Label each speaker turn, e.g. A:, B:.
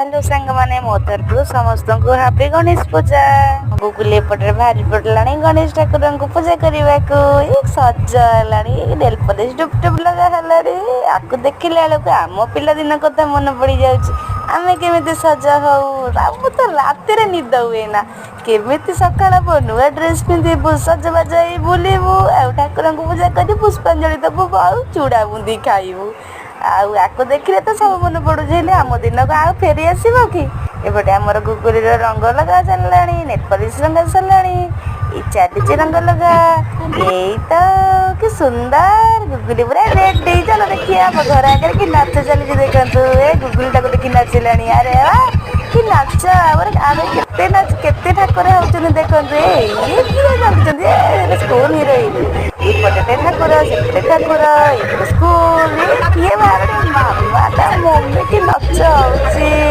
A: Hello ସାଙ୍ଗମାନେ, ମୋ ତରଫରୁ ସମସ୍ତଙ୍କୁ ହାପି ଗଣେଶ ପୂଜା। ଗୁଗୁଲି ଏପଟରେ ବାହାରି ପଡ଼ିଲାଣି ଗଣେଶ ଠାକୁରଙ୍କୁ ପୂଜା କରିବାକୁ। ଏ ସଜ ହେଲାଣି, ନେଲ୍ ପଲିସ୍ ଟୁପ୍ ଟୁପ୍ ଲଗା ହେଲାଣି। ଆକୁ ଦେଖିଲା ବେଳକୁ ଆମ ପିଲାଦିନ କଥା ମନେ ପଡ଼ିଯାଉଛି। ଆମେ କେମିତି ସଜ ହଉ, ଆମ ତ ରାତିରେ ନିଦ ହୁଏ ନା। କେମିତି ସକାଳ ହବ, ନୂଆ ଡ୍ରେସ୍ ପିନ୍ଧିବୁ, ସଜବାଜ ହେଇ ବୁଲିବୁ ଆଉ ଠାକୁରଙ୍କୁ ପୂଜା କରି ପୁଷ୍ପାଞ୍ଜଳି ଦବୁ ଆଉ ଚୁଡ଼ା ବୁନ୍ଦି ଖାଇବୁ। ଆଉ ଆକୁ ଦେଖିଲେ ତ ସବୁ ମନେ ପଡୁଛି। ହେଲେ ଆମ ଦିନକୁ ଆଉ ଫେରି ଆସିବ କି? ଏପଟେ ଆମର ଗୁଗୁଲିର ରଙ୍ଗ ଲଗା ଚାଲିଲାଣି, ନେଲ୍ ପଲିସ୍ ରଙ୍ଗା ସରିଲାଣି, ଏଇ ଚାଲିଛି ରଙ୍ଗ ଲଗା। ଏଇ ତ କି ସୁନ୍ଦର ଗୁଗୁଲି ପୁରା ରେଡି। ଚାଲ ଦେଖିବା, ଆମ ଘର ଆଗରେ କି ନାଚ ଚାଲିଛି ଦେଖନ୍ତୁ। ଏ ଗୁଗୁଲି ଟାକୁ ଦେଖି ନାଚିଲାଣି। ଆରେ ବା, କି ନାଚ! ଆମର ଆରେ କେତେ ନାଚ, କେତେ ଠାକୁର ହଉଛନ୍ତି ଦେଖନ୍ତୁ। ଏ ଇଏ କିଏ ନାଚୁଛନ୍ତି? ଏ ସ୍କୁଲ ହିରୋଇନ। ଏପଟେ ଠାକୁର, ସେପଟେ ଠାକୁର, ଏପଟେ ସ୍କୁଲ। କିଏ ବାହାରେ ମାମା ତା ମମି, କି ନାଚ ହଉଛି!